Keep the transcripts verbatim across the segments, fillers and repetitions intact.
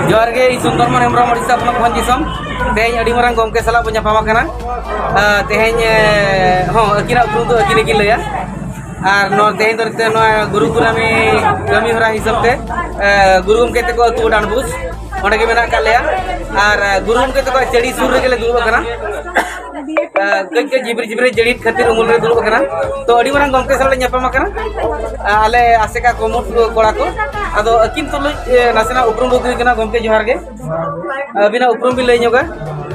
ᱡᱚᱦᱟᱨ ᱜᱮ, ᱤᱧ ᱥᱩᱱᱫᱚᱨᱢᱳᱦᱚᱱ ᱦᱮᱢᱵᱨᱚᱢ, ᱳᱰᱤᱥᱟ ᱯᱚᱱᱚᱛ ᱵᱷᱚᱸᱡᱽ ᱫᱤᱥᱚᱢ᱾ ᱛᱮᱦᱮᱧ ᱟᱹᱰᱤ ᱢᱟᱨᱟᱝ ᱜᱚᱢᱠᱮ ᱥᱟᱞᱟᱜ ᱵᱚᱱ ᱧᱟᱯᱟᱢ ᱟᱠᱟᱱᱟ᱾ ᱟᱨ ᱛᱮᱦᱮᱧ, ᱮ, ᱦᱚᱸ, ᱟᱹᱠᱤᱱᱟᱜ ᱩᱯᱨᱩᱢ ᱫᱚ ᱟᱹᱠᱤᱱ ᱜᱮᱠᱤᱱ ᱞᱟᱹᱭᱟ᱾ ᱟᱨ ᱱᱚᱣᱟ ᱛᱮᱦᱮᱧ ᱫᱚ ᱱᱚᱣᱟ ᱜᱩᱨᱩ ᱠᱩᱱᱟᱹᱢᱤ ᱠᱟᱹᱢᱤ ᱦᱚᱨᱟ ᱦᱤᱥᱟᱹᱵ ᱛᱮ, ᱮ, ᱜᱩᱨᱩ ᱜᱚᱢᱠᱮ ᱛᱟᱠᱚ ᱟᱹᱛᱩ ᱰᱟᱸᱰᱵᱩᱥ, ᱚᱸᱰᱮ ᱜᱮ ᱢᱮᱱᱟᱜ ᱟᱠᱟᱫ ᱞᱮᱭᱟ᱾ ᱟᱨ, ᱮ, ᱜᱩᱨᱩ ᱜᱚᱢᱠᱮ ᱛᱟᱠᱚᱣᱟᱜ ᱪᱟᱹᱲᱤ ᱥᱩᱨ ᱨᱮᱜᱮ ᱞᱮ ᱫᱩᱲᱩᱵ ᱟᱠᱟᱱᱟ᱾ ᱮ, ᱠᱟᱹᱡ ᱠᱟᱹᱡ ᱡᱤᱵᱤᱨ ᱡᱤᱵᱤᱨ ᱡᱟᱹᱲᱤ ᱠᱷᱟᱹᱛᱤᱨ ᱩᱢᱩᱞ ᱨᱮ ᱫᱩᱲᱩᱵ ᱟᱠᱟᱱᱟ᱾ ᱛᱚ, ᱟᱹᱰᱤ ᱢᱟᱨᱟᱝ ᱜᱚᱢᱠᱮ ᱥᱟᱞᱟᱜ ᱞᱮ ᱧᱟᱯᱟᱢ ᱟᱠᱟᱱᱟ᱾ ᱮ, ᱟᱞᱮ ᱟᱥᱮᱠᱟ ᱠᱚᱢᱩᱴ ᱠᱚᱲᱟ ᱠᱚ᱾ ᱟᱫᱚ ᱟᱹᱠᱤᱱ ᱛᱩᱞᱩᱡ, ᱮ, ᱱᱟᱥᱮᱱᱟᱜ ᱩᱯᱨᱩᱢ ᱵᱩᱜᱤ ᱠᱟᱱᱟ᱾ ᱜᱚᱢᱠᱮ, ᱡᱚᱦᱟᱨ ᱜᱮ᱾ ᱟᱹᱵᱤᱱᱟᱜ ᱩᱯᱨᱩᱢ ᱵᱤᱱ ᱞᱟᱹᱭ ᱧᱚᱜᱟ?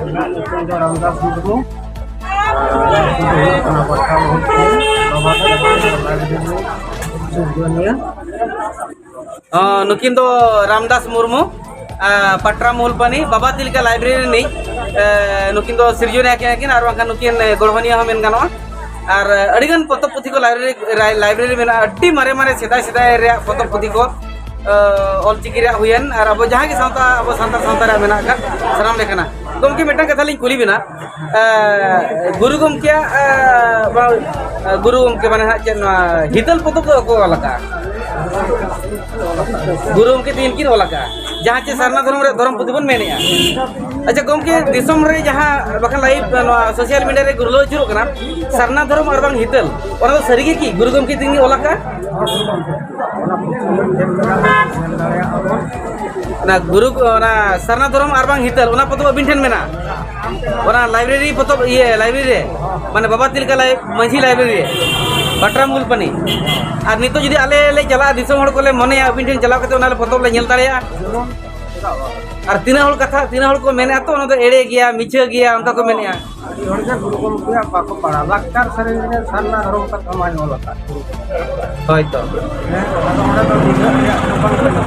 ᱤᱧᱟᱹᱜ ᱧᱩᱛᱩᱢ ᱫᱚ ᱨᱟᱢᱫᱟᱥ ᱢᱩᱨᱢᱩ᱾ ᱟᱨ ᱟᱹᱛᱩ ᱫᱚ ᱦᱩᱭᱩᱜ ᱠᱟᱱᱟ ᱵᱟᱠᱷᱨᱟ ᱢᱚᱦᱚᱞ᱾ ᱵᱟᱵᱟ ᱫᱚ ᱞᱟᱭᱵᱨᱮᱨᱤ ᱨᱮ ᱥᱤᱨᱡᱚᱱᱤᱭᱟᱹ᱾ ᱦᱚᱸ, ᱱᱩᱠᱤᱱ ᱫᱚ ᱨᱟᱢᱫᱟᱥ ᱢᱩᱨᱢᱩ, ᱟᱨ ᱯᱟᱴᱨᱟ ᱢᱩᱞᱯᱟᱱᱤ, ᱵᱟᱵᱟ ᱛᱤᱞᱠᱟ ᱞᱟᱭᱵᱨᱮᱨᱤ ᱨᱤᱱᱤᱡ, ᱮ, ᱱᱩᱠᱤᱱ ᱫᱚ ᱥᱤᱨᱡᱚᱱᱤᱭᱟᱹ ᱠᱟᱱᱟ ᱠᱤᱱ, ᱟᱨ ᱵᱟᱝᱠᱷᱟᱱ ᱱᱩᱠᱤᱱ, ᱮ, ᱜᱚᱲᱦᱚᱱᱤᱭᱟᱹ ᱦᱚᱸ ᱢᱮᱱ ᱜᱟᱱᱚᱜᱼᱟ᱾ ᱟᱨ, ᱮ, ᱟᱹᱰᱤᱜᱟᱱ ᱯᱚᱛᱚᱵ ᱯᱩᱛᱷᱤ ᱠᱚ ᱞᱟᱭᱵᱨᱮᱨᱤ, ᱞᱟᱭ-, ᱞᱟᱭᱵᱨᱮᱨᱤ ᱢᱮᱱᱟᱜᱼᱟ, ᱟᱹᱰᱤ ᱢᱟᱨᱮ ᱢᱟᱨᱮ ᱥᱮᱫᱟᱭ ᱥᱮᱫᱟᱭ ᱨᱮᱭᱟᱜ ᱯᱚᱛᱚᱵ ᱯᱩᱛᱷᱤ ᱠᱚ, ᱮ, ᱚᱞᱪᱤᱠᱤ ᱨᱮᱭᱟᱜ ᱦᱩᱭᱮᱱ, ᱟᱨ ᱟᱵᱚ ᱡᱟᱦᱟᱸ ᱜᱮ ᱥᱟᱶᱛᱟ, ᱟᱵᱚ ᱥᱟᱱᱛᱟᱲ ᱥᱟᱶᱛᱟ ᱨᱮᱭᱟᱜ ᱢᱮᱱᱟᱜ ᱟᱠᱟᱫ ᱥᱟᱱᱟᱢ ᱞᱮᱠᱟᱱᱟᱜ᱾ ᱜᱚᱢᱠᱮ, ᱢᱤᱫᱴᱟᱝ ᱠᱟᱛᱷᱟ ᱞᱤᱧ ᱠᱩᱞᱤ ᱵᱮᱱᱟ, ᱮ, ᱜᱩᱨᱩ ᱜᱚᱢᱠᱮᱭᱟᱜ, ᱮ, ᱵᱟ-, ᱮ, ᱜᱩᱨᱩ ᱜᱚᱢᱠᱮ ᱢᱟᱱᱮ ᱦᱟᱸᱜ ᱪᱮᱫ, ᱱᱚᱣᱟ ᱦᱤᱛᱟᱹᱞ ᱯᱚᱛᱚᱵ ᱫᱚ ᱚᱠᱚᱭ ᱚᱞ ᱟᱠᱟᱫᱼᱟ? ᱜᱩᱨᱩ ᱜᱚᱢᱠᱮ ᱛᱤᱠᱤᱱ ᱠᱤᱱ ᱚᱞ ᱟᱠᱟᱫᱼᱟ, ᱡᱟᱦᱟᱸ ᱪᱮ ᱥᱟᱨᱱᱟ ᱫᱷᱚᱨᱚᱢ ᱨᱮ ᱫᱷᱚᱨᱚᱢ ᱯᱩᱛᱷᱤ ᱵᱚᱱ ᱢᱮᱱᱮᱫᱼᱟ᱾ ᱟᱪᱪᱷᱟ ᱜᱚᱢᱠᱮ, ᱫᱤᱥᱚᱢ ᱨᱮ ᱡᱟᱦᱟᱸ ᱵᱟᱠᱷᱟᱱ ᱞᱟᱭᱤᱵᱷ ᱱᱚᱣᱟ ᱥᱳᱥᱟᱞ ᱢᱤᱰᱤᱭᱟ ᱨᱮ ᱜᱩᱨᱞᱟᱹᱣ ᱟᱹᱪᱩᱨᱚᱜ ᱠᱟᱱᱟ, ᱥᱟᱨᱱᱟ ᱫᱷᱚᱨᱚᱢ ᱟᱨ ᱵᱟᱝ ᱦᱤᱛᱟᱹᱞ, ᱚᱱᱟ ᱫᱚ ᱥᱟᱹᱨᱤ ᱜᱮ ᱠᱤ ᱜᱩᱨᱩ ᱜᱚᱢᱠᱮ ᱛᱤᱠᱤᱱ ᱚᱞ ᱟᱠᱟᱫᱼᱟ? ᱚᱱᱟ ᱯᱩᱛᱷᱤ ᱵᱚᱱ ᱧᱮᱞ ᱫᱟᱲᱮᱭᱟᱜᱼᱟ ᱵᱚᱱ᱾ ᱚᱱᱟ ᱜᱩᱨᱩ, ᱚᱱᱟ ᱥᱟᱨᱱᱟ ᱫᱷᱚᱨᱚᱢ ᱟᱨ ᱵᱟᱝ ᱦᱤᱛᱟᱹᱞ, ᱚᱱᱟ ᱯᱚᱛᱚᱵ ᱟᱹᱵᱤᱱ ᱴᱷᱮᱱ ᱢᱮᱱᱟᱜᱼᱟ? ᱚᱱᱟ ᱞᱟᱭᱵᱨᱮᱨᱤ ᱯᱚᱛᱚᱵ, ᱤᱭᱟᱹ, ᱞᱟᱭᱵᱨᱮᱨᱤ ᱨᱮ, ᱢᱟᱱᱮ ᱵᱟᱵᱟ ᱛᱤᱞᱠᱟ ᱞᱟᱭ-, ᱢᱟᱹᱡᱷᱤ ᱞᱟᱭᱵᱨᱮᱨᱤ ᱨᱮ, ᱵᱟᱴᱨᱟᱢ ᱜᱩᱞᱯᱟᱱᱤ᱾ ᱟᱨ ᱱᱤᱛᱚᱜ ᱡᱩᱫᱤ ᱟᱞᱮ ᱞᱮ ᱪᱟᱞᱟᱜᱼᱟ, ᱫᱤᱥᱚᱢ ᱦᱚᱲ ᱠᱚᱞᱮ ᱢᱚᱱᱮᱭᱟ ᱟᱹᱵᱤᱱ ᱴᱷᱮᱱ ᱪᱟᱞᱟᱣ ᱠᱟᱛᱮ ᱚᱱᱟ ᱞᱮ ᱯᱚᱛᱚᱵ ᱞᱮ ᱧᱮᱞ ᱫᱟᱲᱮᱭᱟᱜᱼᱟ? ᱟᱨ ᱛᱤᱱᱟᱹᱜ ᱦᱚᱲ ᱠᱟᱛᱷᱟ, ᱛᱤᱱᱟᱹᱜ ᱦᱚᱲ ᱠᱚ ᱢᱮᱱᱮᱫᱼᱟ ᱛᱚ, ᱚᱱᱟ ᱫᱚ ᱮᱲᱮ ᱜᱮᱭᱟ, ᱢᱤᱪᱷᱟᱹ ᱜᱮᱭᱟ, ᱚᱱᱠᱟ ᱠᱚ ᱢᱮᱱᱮᱫᱼᱟ᱾ ᱟᱹᱰᱤ ᱦᱚᱲᱜᱮ ᱜᱩᱨᱩ ᱜᱚᱢᱠᱮᱭᱟᱜ ᱵᱟᱠᱚ ᱯᱟᱲᱦᱟᱣ᱾ ᱞᱟᱠᱪᱟᱨ ᱥᱮᱨᱮᱧ ᱨᱮ ᱥᱟᱨᱱᱟ ᱫᱷᱚᱨᱚᱢ ᱠᱟᱛᱷᱟ ᱢᱟᱭ ᱚᱞ ᱟᱠᱟᱫ᱾ ᱦᱳᱭ ᱛᱚ᱾ ᱦᱮᱸ, ᱟᱫᱚ ᱚᱸᱰᱮ ᱫᱚ ᱱᱤᱡᱮᱨ ᱨᱮᱭᱟᱜ ᱫᱚ ᱵᱟᱝ ᱠᱟᱱᱟ᱾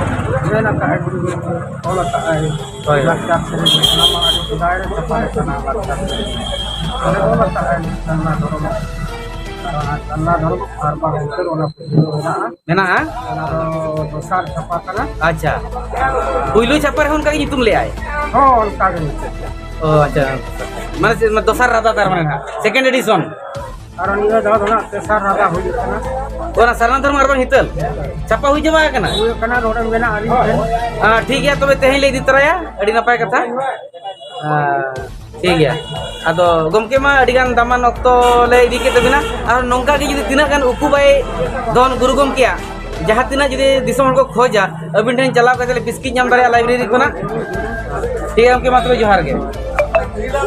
ᱢᱮᱱ ᱟᱠᱟᱫᱼᱟᱭ ᱜᱩᱨᱩ ᱜᱚᱢᱠᱮ, ᱚᱞ ᱟᱠᱟᱫᱼᱟᱭ᱾ ᱦᱳᱭ᱾ ᱞᱟᱠᱪᱟᱨ ᱥᱮᱨᱮᱧ ᱨᱮ, ᱚᱱᱟ ᱢᱟ ᱟᱹᱰᱤ ᱥᱮᱫᱟᱭ ᱨᱮ ᱪᱷᱟᱯᱟ ᱟᱠᱟᱱᱟ ᱞᱟᱠᱪᱟᱨ ᱥᱮᱨᱮᱧ᱾ ᱚᱸᱰᱮ ᱚᱞ ᱟᱠᱟᱫᱼᱟᱭ ᱥᱟᱨᱱᱟ ᱫᱷᱚᱨᱚᱢ᱾ ᱟᱨ ᱚᱱᱟ ᱥᱟᱨᱱᱟ ᱫᱷᱚᱨᱚᱢ ᱟᱨ ᱵᱟᱝ ᱦᱤᱛᱟᱹᱞ ᱚᱱᱟ ᱯᱩᱛᱷᱤ ᱫᱚ ᱢᱮᱱᱟᱜᱼᱟ᱾ ᱢᱮᱱᱟᱜᱼᱟ? ᱚᱱᱟ ᱫᱚ ᱫᱚᱥᱟᱨ ᱪᱷᱟᱯᱟ ᱠᱟᱱᱟ᱾ ᱟᱪᱪᱷᱟ᱾ ᱯᱩᱭᱞᱩ ᱪᱷᱟᱯᱟ ᱨᱮᱦᱚᱸ ᱚᱱᱠᱟ ᱜᱮ ᱧᱩᱛᱩᱢ ᱞᱮᱜᱼᱟᱭ? ᱦᱚᱸ, ᱚᱱᱠᱟ ᱜᱮ ᱧᱩᱛᱩᱢ᱾ ᱚ, ᱟᱪᱪᱷᱟ᱾ ᱢᱟᱱᱮ ᱪᱮᱫ, ᱫᱚᱥᱟᱨ ᱨᱟᱫᱟ ᱛᱟᱨ ᱢᱟᱱᱮ ᱱᱟᱦᱟᱜ, second edition᱾ ᱟᱨ ᱱᱤᱭᱟᱹ ᱫᱷᱟᱣ ᱫᱚ ᱱᱟᱦᱟᱜ ᱛᱮᱥᱟᱨ ᱨᱟᱫᱟ ᱦᱩᱭᱩᱜ ᱠᱟᱱᱟ᱾ ᱚᱱᱟ ᱥᱟᱨᱱᱟ ᱫᱷᱚᱨᱢᱚ ᱟᱨ ᱵᱟᱝ ᱦᱤᱛᱟᱹᱞ ᱪᱷᱟᱯᱟ ᱦᱩᱭ ᱪᱟᱵᱟ ᱟᱠᱟᱱᱟ? ᱦᱩᱭᱩᱜ ᱠᱟᱱᱟ, ᱱᱚᱰᱮ ᱢᱮᱱᱟᱜᱼᱟ ᱟᱹᱞᱤᱧ ᱴᱷᱮᱱ᱾ ᱟᱸ, ᱴᱷᱤᱠ ᱜᱮᱭᱟ, ᱛᱚᱵᱮ ᱛᱮᱦᱮᱧ ᱞᱮ ᱤᱫᱤ ᱛᱚᱨᱟᱭᱟ᱾ ᱟᱹᱰᱤ ᱱᱟᱯᱟᱭ ᱠᱟᱛᱷᱟ᱾ ᱟᱸ, ᱴᱷᱤᱠ ᱜᱮᱭᱟ᱾ ᱟᱫᱚ ᱜᱚᱢᱠᱮ ᱢᱟ ᱟᱹᱰᱤ ᱜᱟᱱ ᱫᱟᱢᱟᱱ ᱚᱠᱛᱚ ᱞᱮ ᱤᱫᱤ ᱠᱮᱫ ᱛᱟᱹᱵᱤᱱᱟ᱾ ᱟᱨ ᱱᱚᱝᱠᱟ ᱜᱮ ᱡᱩᱫᱤ ᱛᱤᱱᱟᱹᱜ ᱜᱟᱱ ᱩᱠᱩ ᱵᱟᱭ ᱫᱚᱱ ᱜᱩᱨᱩ ᱜᱚᱢᱠᱮᱭᱟᱜ ᱡᱟᱦᱟᱸ ᱛᱤᱱᱟᱹᱜ ᱡᱩᱫᱤ ᱫᱤᱥᱚᱢ ᱦᱚᱲ ᱠᱚ ᱠᱷᱚᱡᱟ, ᱟᱹᱵᱤᱱ ᱴᱷᱮᱱ ᱪᱟᱞᱟᱣ ᱠᱟᱛᱮ ᱞᱮ ᱵᱤᱥᱠᱤᱴ ᱧᱟᱢ ᱫᱟᱲᱮᱭᱟᱜᱼᱟ ᱞᱟᱭᱵᱨᱮᱨᱤ ᱠᱷᱚᱱᱟᱜ᱾ ᱴᱷᱤᱠ ᱜᱮᱭᱟ ᱜᱚᱢᱠᱮ, ᱢᱟ ᱛᱚᱵᱮ ᱡᱚᱦᱟᱨ ᱜᱮ᱾